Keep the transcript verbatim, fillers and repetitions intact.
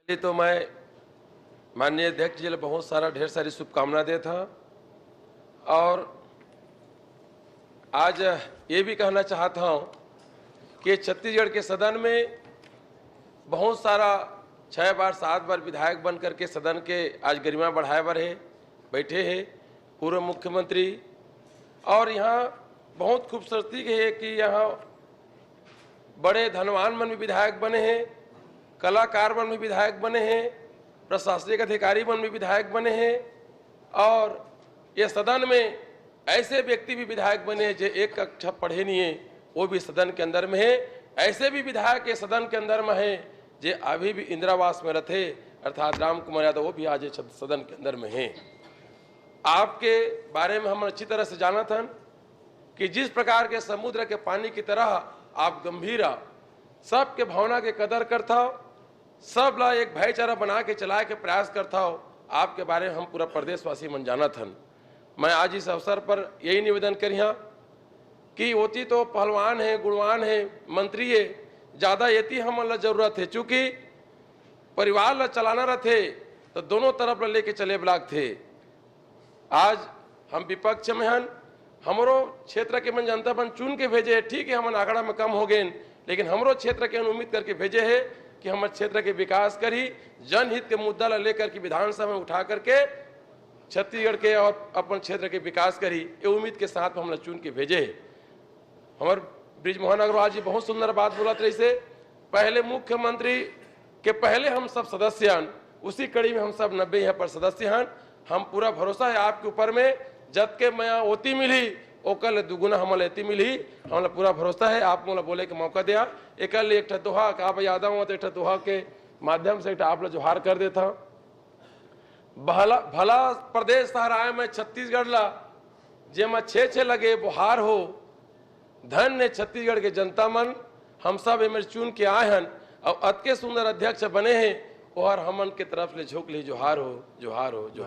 पहले तो मैं माननीय अध्यक्ष जी ला बहुत सारा, ढेर सारी शुभकामना देत हँव और आज ये भी कहना चाहत हँव कि छत्तीसगढ़ के सदन में बहुत सारा छह बार, सात बार विधायक बन करके सदन के आज गरिमा बढ़ाए बर हे, बैठे हे पूर्व मुख्यमंत्री। और यहाँ बहुत खूबसूरती हे कि यहाँ बड़े धनवान मन भी विधायक बने हे, कलाकार मन भी विधायक बने हे, प्रशासनिक अधिकारी मन भी विधायक बने हे और ये सदन में ऐसे व्यक्ति भी विधायक बने हे जे एक अक्षर पढ़े नहीं हे, वो भी सदन के अंदर में हे। ऐसे भी विधायक ये सदन के अंदर में हे जे अभी भी इंदिरावास में रथे, अर्थात राम कुमार यादव, वो भी आज ये सद-, सदन के अंदर में हे। आपके बारे में हम अच्छी तरह से जानत हन कि जिस प्रकार के समुद्र के पानी की तरह आप गंभीर आ, सबके भावना के कदर करथव, सब ला एक भाईचारा बना के चलाए के प्रयास करथव, आपके बारे में हम पूरा प्रदेशवासी मन जानत हन। मैं आज इस अवसर पर यही निवेदन करिहा कि ओती तो पहलवान हे, गुणवान हे, मंत्री हे, ज्यादा एती हमन ला जरूरत हे, चूंकि परिवार ला चलाना रथे तो दोनों तरफ ला लेके चले बर लागथे। आज हम विपक्ष में हन, हमरो क्षेत्र के मन जनता मन चुन के भेजे हे, ठीक है, हमन आंकड़ा में कम हो गए, लेकिन हमरो क्षेत्र के उम्मीद करके भेजे हे कि हमर क्षेत्र के विकास करही, जनहित के मुद्दा ला लेकर के विधानसभा में उठा करके छत्तीसगढ़ के और अपन क्षेत्र के विकास करही, ये उम्मीद के साथ हमला चुन के भेजे हे। हमर बृजमोहन अग्रवाल जी बहुत सुंदर बात बोलत रहिसे, पहले मुख्यमंत्री के पहले हम सब सदस्य हन, उसी कड़ी में हम सब नब्बे यहाँ पर सदस्य हन। हम पूरा भरोसा है आपके ऊपर में, जतके मया ओती मिलही, ओकर ले दुगुना हमन ला एती मिलही। हमन ला पूरा भरोसा है, आप मोला बोले के मौका देहा। एकर ले एक ठा दोहा, का आप याद आवत, एक ठा दोहा के माध्यम से एक ठा आप ला जोहार कर देत हँव। भला, भला प्रदेश हराए मैं छत्तीसगढ़ ला, जेमा छे छे लगे बोहार हो। धन्य छत्तीसगढ़ के जनता मन, हम सब एमेर चुन के आए हन, अउ अतके सुंदर अध्यक्ष बने हे, ओहर हमन के तरफ ले झोंक ले जोहार हो, जोहार हो, जोहार।